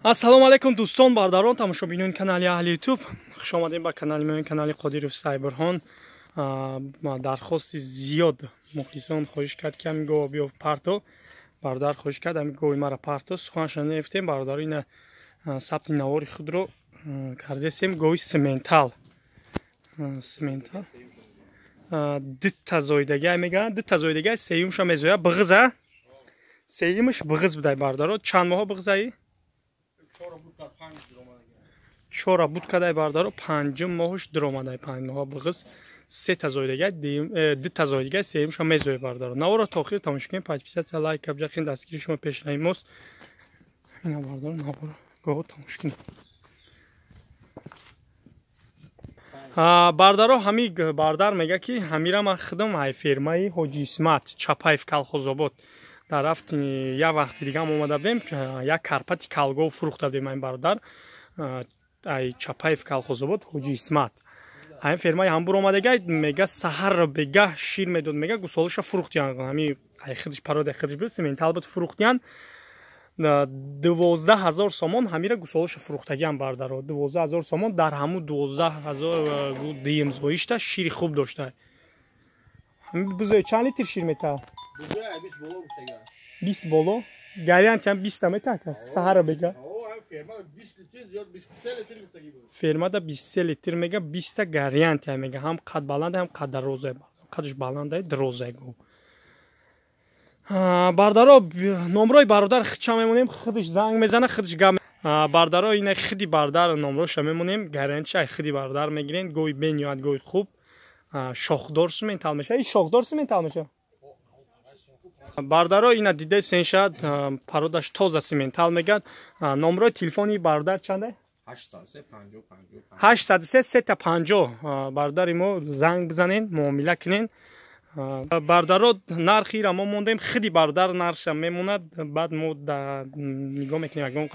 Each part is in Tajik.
Ассалому алайкум дӯстон, бародарон, тамошобинони канали Аҳли Ютуб. Хуш омадем ба канали мо, канали Қодиров Сайбурҳон. Дархости зиёд мухлисон хоҳиш кард, ки ҳамин гова биё парто. Бародар хоҳиш кард, ҳамин гови мара парто. Суханашро нефтем, бародаро, ина сабти навори худро кардесем. Гови симентал. Симентал. Дитта зоидагай мегӯянд, дитта зоидагай, сеюмша мезоя бағиза. Сеюмаш бағиз будай, бародаро. Чанд моҳо бағизаи? Чора буд кадай, бародаро, панҷум моҳуш дуромадай, 5 моҳа бағиз, сета зоидагай, дута зоидагай, сеюмша мезоя, бародаро. Наворо то охир тамошо кунед, подписаться, лайк, абҷақин дастгири шумо пешраи мост. Ина, бародаро, наворо гоҳо тамошо кунед. Бародаро, ҳами бардар мега, ки ҳамира ман худам ай фермаи Ҳоҷи Исмат, Чапаев, Калхозобод. Дар рафти як вақти дигаам омада будем, як карпати калгов фурӯхта будем. Айн бародар ай Чапаев, Калхозобод, Ҳоҷи Исмат, ҳамин фермаи ҳам буромадагай. Мега, саҳар бегаҳ шир медод. Мега, гусолаша фурӯхтиян, ҳами ай худиш парода худиш буд, симентал буд, фурӯхтиян 12 000 сомон. Ҳамира гусолаша фурӯхтагиам, бардаро, 12 000 сомон. Дар ҳамун 12 000 дуюм зоишта шири хуб дошта. Бузои чанд литр шир метаҳад? 20 боло, гарантиям 20-та метаҳад саҳара бега. Фермада 23 литр мега, 20-та гарантия мега. Ҳам қад баланда, ҳам қад дароза, қадаш баланда, дароза гу. Бардаро, номрои бародар хича мемонем, худаш занг мезана, худаш гап. Бардаро, ина хиди бардар номроша мемонем, гарантия ай хиди бардар мегирен. Гои бениҳоят гои хуб, шохдор симентал меша. И шохдор симентал меша, бардаро. Ина дидаи сеншад, пародаш тоза, симентал мегад. Номрои телефони бародар чанде? 803 сета 50. Бародари мо занг бизанен, муомила кунен. Бардаро, нархира мо мондем, хиди бародар нархша мемонад. Баъд мо нигоҳ мекунем, ягон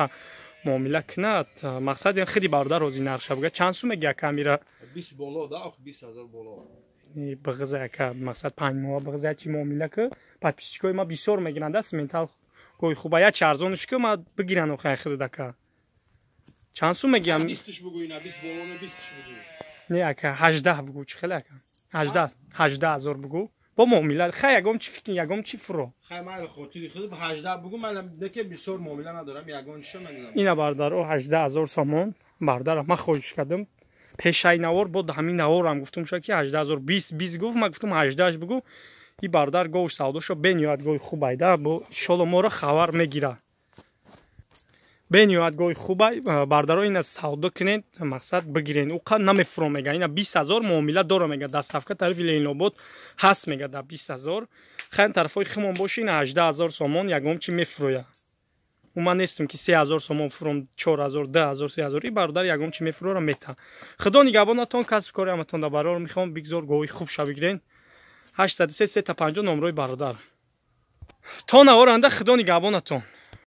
муомила кунад. Мақсад хиди бародар рози нархша буга. Чанд сум меги, ака, амира? 20 боло да, 20 000 боло. Бағиза, ака, мақсад 5 моҳа бағиза, чи муомила ки. Подписчикои ма бисёр мегиранд, симентал гои хуба, я чи арзонш ки ма бигиран. Охай хидид, ака, чанд сум мегиям? Не, ака, 18 бугу. Чи хеле, ака? 18 000 бугу, бо муомила. Хай, ягон чи фикр, ягон чи фуро. Хай, ман хотири худ 18 бугу, ман неке бисёр муомила надорам, ягон чиша мегузам. Ина, бародаро, 18 000 сомон. Бародарам, ман хоҳиш кардам пешаи навор, бо ҳамин наворам гуфтум ша, ки 18 000, 20 20 гуфт, ман гуфтум 18 бугу. И бародар говш савдошо бениҳоят гои хубайда, бо иншолло моро хабар мегира. Бениҳоят гои хубай, бародаро, ина савдо кунед, мақсад бигирен. Уқа намефуро, мега, ина 20 000 муомила дора, мега, доставка тарафи Ленинобод ҳаст, мега, да 20 000. Хайм, тарафҳои химон боши, ина 18 000 сомон, ягон чи мефурӯя. Ман нестам, ки 3000 сомон фуром, 4000, 2000, 3000. И бародар ягон чи мефурора, мета. Худо нигаҳбонатон, касби кори ҳаматон да барор мехоҳам. Бигзор гоҳи хуб ша бигирен. 803 3 50 номрои бародар. То наворанда, худо нигаҳбонатон.